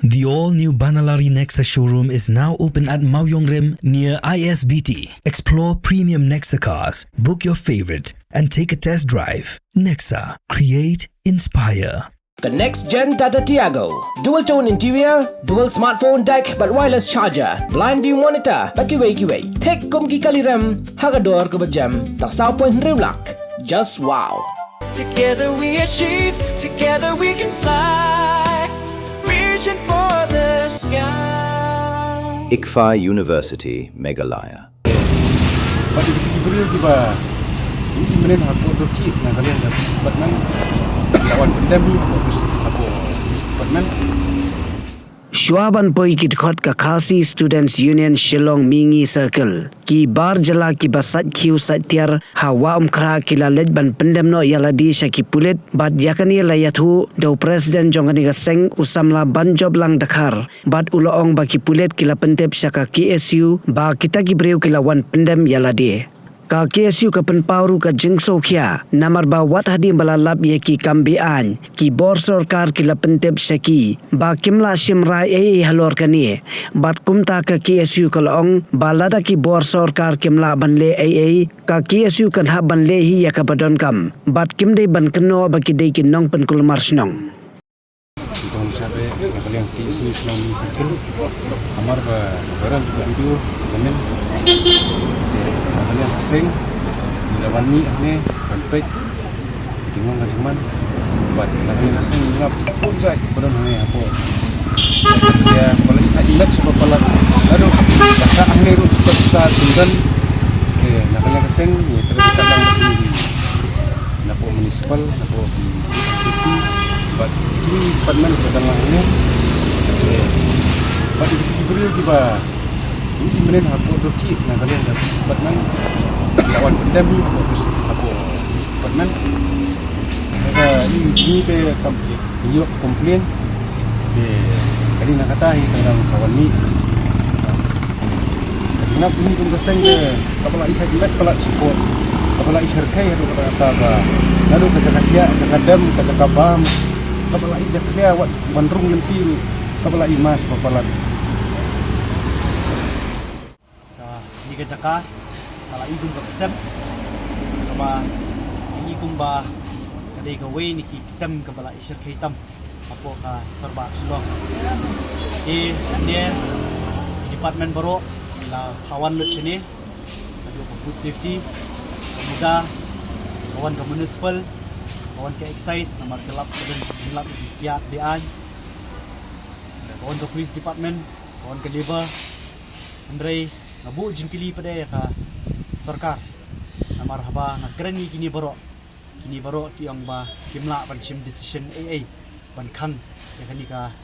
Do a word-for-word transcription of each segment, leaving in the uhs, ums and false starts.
The all-new Banalari Nexa showroom is now open at Mawiongrim near I S B T. Explore premium Nexa cars, book your favorite, and take a test drive. Nexa, create, inspire. The next gen Tata Tiago. Dual tone interior, dual smartphone deck, but wireless charger, blind view monitor, bad kiwei kiwei. Thik kum ki kali rem, ha ka dor kaba jem, tang saw point hynriew lak. Just wow. Together we achieve, together we can fly. Reaching for the sky. ICFAI University, Meghalaya. Bad ïa ki briew kiba, ïa ki mlien ha ka dor ki, na ka liang ka police department, la wan pyndem hi ha ka police, ha ka police department. Shuwa ban poi ki dkhot ka Khasi Students Union Shillong Mihngi Circle, ki bar jylla kiba sait khiew sait tiar ha Wah Umkhrah ki la leit ban pyndem noh ïa lade sha ki pulit, bad ïa kane la ïathuh da u president jong kane ka seng, u samla Banjoplang Dkhar, bad u la ong ba ki pulit ki la pyntip sha ka K S U ba kita ki briew ki la wan pyndem ïa lade. Ka K S U ka pynpaw ruh ka jingsngewkhia, namar ba wat hadien ba la lap ïa ki kam be-aiñ, ki bor sorkar ki la pyntip sha ki ba kim lah shim rai ei ei halor kane. Bad kumta ka K S U ka la ong ba lada ki bor sorkar kim lah ban leh ei ei, ka K S U kan hap ban leh hi ïa kaba donkam. Bad kim dei ban kynnoh ba ki dei ki nongpynkulmar shnong. Kong Shabe, na ka liang K S U Shillong Mihngi Circle. Namar ba, barang ka video, ka men. Te, na ka liang ka seng, ngi la wan mih hangne, ban peit. Ka jingmong ka jingman. Bad, na ka liang ka seng, ngi la pun jait, ba don hangne, hapoh. Ïa, ba la i sait met sha ba palat. Aduh, ba sah hangne ruh, ba sah tymmen. Te, na ka liang ka seng, ngi trei ka lang. Napoh municipal, napoh, mm, city, bad ki department ba dang lang hangne. Bad ki briew kiba, ïa ki mlien ha ka dor ki, na ka liang ka police department, la wan pyndem hi ha ka police, ha ka police department. Ka, ïa, ïa ka kam, ïa ka complain. Te, kane na kata hi ka dang sa wan mih. Ka jinglap jong ngi kum ka seng te, kaba la i sait met palat shapoh. Kaba la i syrkhei haduh katta katta ba. Naduh ka jaka thiah, jaka dem, ka jaka bam. Kaba la i jakhlia wat ban rung lynti ruh. Kaba la i mash ba palat. Ka, kane ka jaka, ka la i kum ka ktem, kaba, i kum ba, ka dei kawei na ki ktem kaba la i syrkhei tam hapoh ka Sorbah Shillong. Te, hangne, department baroh, ki la wan lut shane, haduh ka food safety, ka muda, ka wan ka municipal, ka wan ka excise, namar ka lap, ka don, ka lap, ki kiad, be-aiñ. Ka wan ka police department, ka wan ka labour, hynrei nga buh jingkylli pat ïa ka sorkar. Namar haba nga kren ïa kine baroh. Kine baroh ki ong ba kim lah ban shim decision ei ei ban khang ïa kane ka,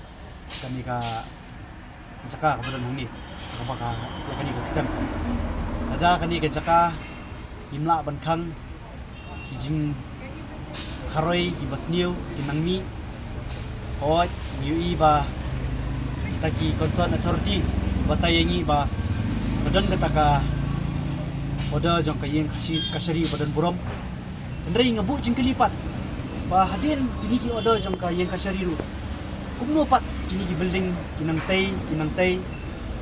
kane ka jaka kaba don hangne. Kaba ka, ïa kane ka ktem. Ka jaka, kane ka jaka, kim lah ban khang ki jingkharoi kiba sniew, ki nangmih. Hooid, ngi ïohi ba kita ki concerned authority ki batai ïa ngi ba ka don kata ka order jong ka ïing kashi-, kashari ba don burom. Hynrei nga buh jingkylli pat ba hadien kine ki order jong ka ïing kashari ruh, kumno pat kine ki building ki nang tei, ki nang tei,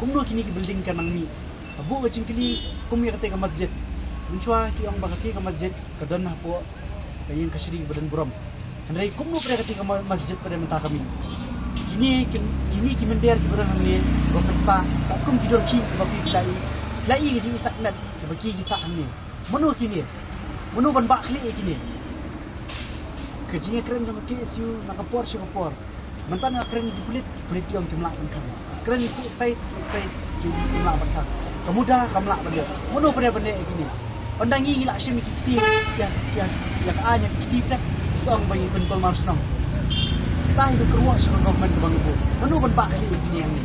kumno kine ki building ka nangmih? Nga buh ka jingkylli kum ïa katei ka masjid. Mynshuwa ki ong ba katei ka masjid ka don hapoh ka ïing kashari ba don burom. Hynrei kumno pat ïa katei ka ma-, masjid pat mynta ka mih? Kine ki, kine ki mynder kiba don hangne ba pynshah katkum ki dor ki kiba phi la i, phi la i ka jingisah met kiba ki ki sah hangne. Mano kine? Mano ban bah khlieh ïa kine? Ka jingïakren jong ka K S U na ka por sha ka por. Mynta nga kren ïa ki pulit, pulit ki ong kim lah ban khang. Kren ïa ki excise, excise kim, kim lah ban khang. Ka muda kam lah ban leh. Mano pynleh ban leh ïa kine? Ynda ngi ngi la shim ïa ki kti, ïa, ïa, ïa ka aiñ ïa ki kti pynleh. Sa ong ba ngi pynkulmar shnong. Kata hi ka kyrwoh sha ka government kaba ngi buh. Mano ban bah khlieh ïa kine hangne?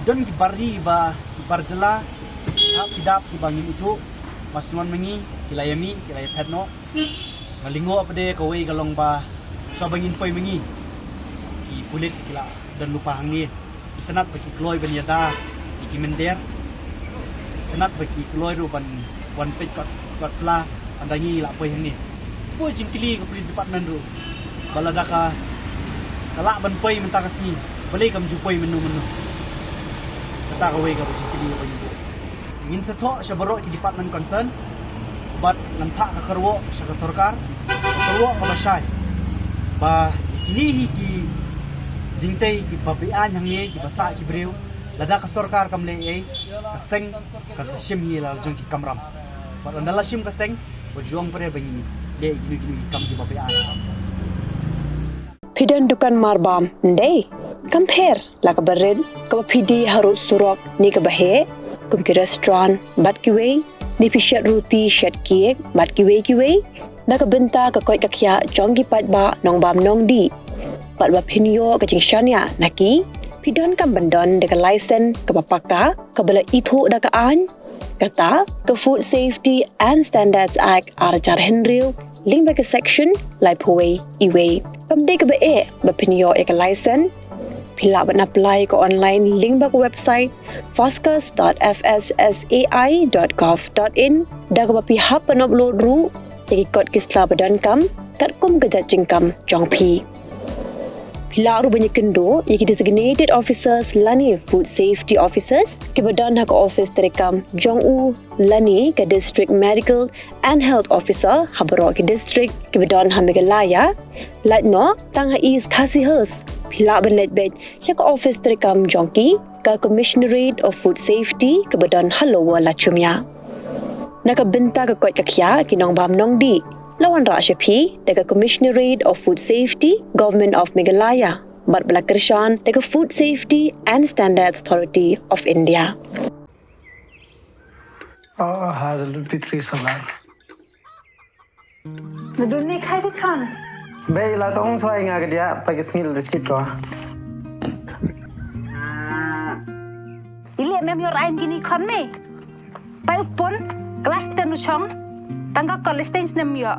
Don ki bar ri ba, ki bar jylla, dap ki dap kiba ngim ithuh. Ba sngewbha ma ngi, ki la ïa mih, ki la ïa phet noh. Nga lyngngoh pat de kawei ka long ba shuwa ba ngin poi ma ngi, ki pulit ki la don lypa hangne. Itynnad ba ki kloi ban ïada ïa ki mynder. Itynnad ba ki kloi ruh ban wan peit kot, kot sla, ynda ngi la poi hangne. Poi jingkylli ka police department ruh ba lada ka, ka lah ban poi mynta ka sngi. Balei kam ju poi mynno mynno? Kata kawei kaba jingkylli kaba ngi buh. Ngin sa thoh sha baroh ki department concern bad ngan phah ka kyrwoh sha ka sorkar, ka kyrwoh kaba shai ba kine hi ki jingtei kiba beaiñ hangne kiba sah ki briew, lada ka sorkar kam leh ei, ka seng kan sa shim hi la jong ki kamram. Bad ynda la shim ka seng, wat ju ong pat ba ngin leh kino kino ki kam kiba beaiñ. Phi don dukan marbam, ndei? Kam pher la kaba rit, kaba phi die harud surok ne kaba heh, kum ki restaurant bad kiwei, ne phi shet ruti shet cake bad kiwei kiwei. Na ka bynta ka koit ka khiah jong ki paidbah nongbam nongdih, bad ba phin ïoh ka jingshaniah na ki, phi donkam ban don da ka license kaba paka, kaba la ithuh da ka aiñ, kata ka Food Safety and Standards Act ar hajar hynriew, lyngba ka section laiphew wei e wei. Kam dei kaba eh ba phin ïoh ïa ka license. Phi lah ban apply ka online lyngba ka website foscus dot F S S A I dot gov dot in, da kaba phi hap ban upload ruh ïa ki kot ki sla ba donkam katkum ka jait jingkam jong phi. Phi lah ruh ban ïakynduh ïa ki designated officers lane food safety officers kiba don ha ka office treikam jong u lane ka district medical and health officer ha baroh ki district kiba don ha Meghalaya. Lait noh tang ha East Khasi Hills, phi lah ban leit beit sha ka office treikam jong ki, ka Commissionerate of Food Safety kaba don ha Lower Lachumia. Na ka bynta ka koit ka khiah ki nongbam nongdih, la wanrah sha phi da ka Commissionerate of Food Safety, Government of Meghalaya, bad ba la kyrshan da ka Food Safety and Standards Authority of India. Oh, ha, the Ludwig three solar. Nadun ni khai di khan. Bei la tong suai nga ka dia pa ki sngil di chit ko. Ili mem yor ain gini khon me. Pai upon class ten u chong. Tang ka college ten snem yo.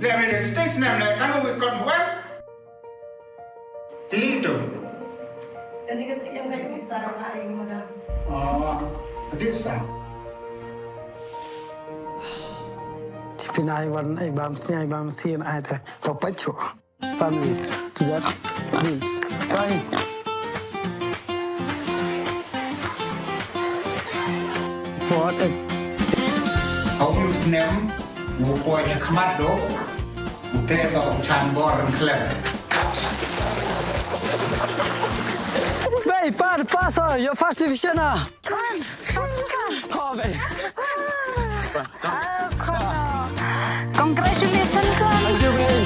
Le me stage nem le tang u kon buat. Ti tu. Kani ka C M ka tu sara na ai mo na. Oh, this time. Pynai wan ai bam sni ai bam sni ai te. Papacho. Families to that rules. Fine. For a Hau yu snem, u poi ha khmat do, u te do u chan bor ren khlem. Bei, pa, pass, uh, your first division, ah. Come, pass, come. Oh, bei. Oh, come on. Congratulations, come. Thank you, bei.